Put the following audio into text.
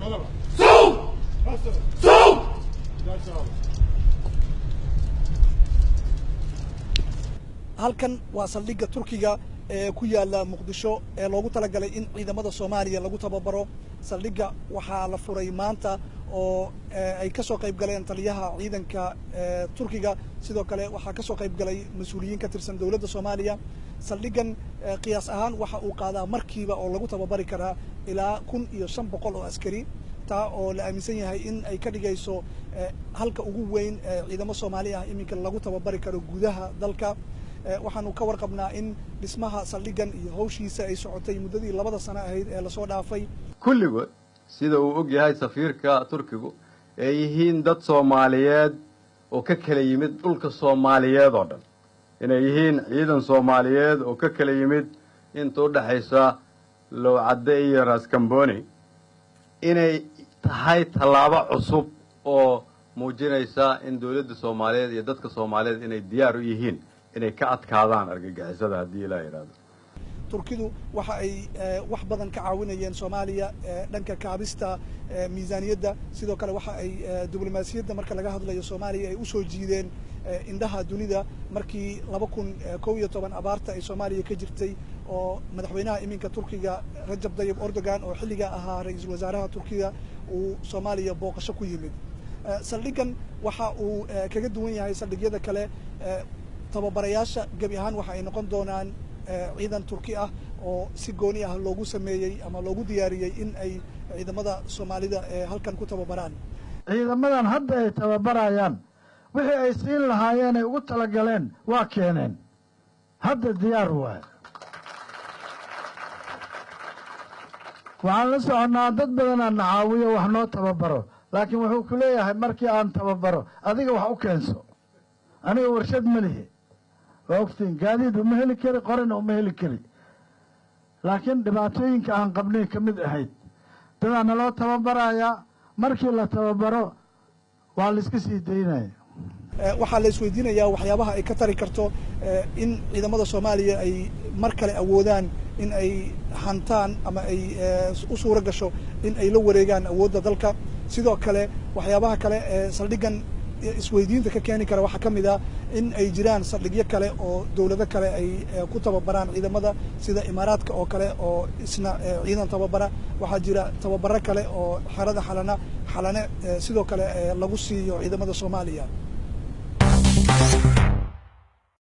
Sol! Sol! Halkan waa saldhigga Turkiga ee ku yaalla Muqdisho ee loogu talagalay in ciidamada Soomaaliya lagu tababaro. Saldhigga waxaa la furay maanta oo ay ka soo qayb galeen taliyaha ciidanka Turkiga, sidoo kale waxaa ka soo qayb galay mas-uuliyiin ka tirsan dowladda Soomaaliya. Saldhiggan qiyaas ahaan waxa uu qaadaa markiiba oo lagu tababari karaa ilaa 1500 oo askari, taa oo la aaminsan yahay in ay ka dhigayso halka ugu weyn ciidamo Soomaali ah iminka lagu tababari karo gudaha dalka. Waxaanu ka warqabnaa in dhismaha saldhiggan iyo hawshiisa ay socotay muddadii 2da sano ahayd ee lasoo dhaafay. Kulligood sida uu og yahay safiirka Turkigu ay yihiin dad Soomaaliyeed oo ka kala yimid dhulka Soomaaliyeed oo dhan, inay yihiin ciidan Soomaaliyeed oo ka kala yimid inta u dhexaysa Lowcadde iyo Raskamboni, inay tahay tallaabo cusub oo muujinaysa in dowladda Soomaaliyeed iyo dadka Soomaaliyeed inay diyaar u yihiin inay ka adkaadaan argagixisada haddii Ilaah yidhaahdo. Turkidu waxa ay wax badan ka caawinayeen Soomaaliya dhanka kaabista miisaaniyadda, sidoo kale waxa ay diblomaasiyadda marka laga hadlayo Soomaaliya ay usoo jiideen indhaha dunida markii 2011 abaarta ay Soomaaliya ka jirtay, oo madaxweynaha iminka Turkiga Rajab Dayib Erdogan oo xilligaa ahaa ra-iisul wasaaraha Turkiga uu Soomaaliya booqasho ku yimid. Saldhiggan waxa uu kaga duwan yahay saldhigyada kale, tababarayaasha gebi ahaan waxa ay noqon doonaan ciidan Turki ah oo si gooni ah loogu sameeyey ama loogu diyaariyey in ay ciidamada Soomaalida ee halkan ku tababaraan. Ciidamadan hadda ay tababarayaan wixii ay siin lahaayeen ay ugu talagaleen waa keeneen, hadda diyaar waay. Waxaan la soconnaa dad badanaa nacaawiyo wax noo tababaro, laakiin wuxuu ku leeyahay markii aan tababaro adiga wax u keenso, aniga warshad ma lihi, waa ogtiin, gaadiid uma heli kari, qorina uma heli kari. Laakiin dhibaatooyinka aan qabnay ka mid ahayd dadaa naloo tababarayaa, markii la tababaro waa la iska sii daynaya. Waxaa la isweydiinayaa waxyaabaha ay ka tari karto in ciidamada Soomaaliya ay mar kale awoodaan in ay hantaan ama ay u suuro gasho in ay la wareegaan awoodda dalka. Sidoo kale waxyaabaha kale ee saldhiggan isweydiinta ka keeni kara waxaa ka mid ah in ay jiraan saldhigyo kale oo dowlado kale ay ku tababaraan ciidamada, sida Imaaraadka oo kale oo isna ciidan tababara. Waxaa jira tababaro kale oo xerada Xalana Xalane sidoo kale lagu siiyo ciidamada Soomaaliya.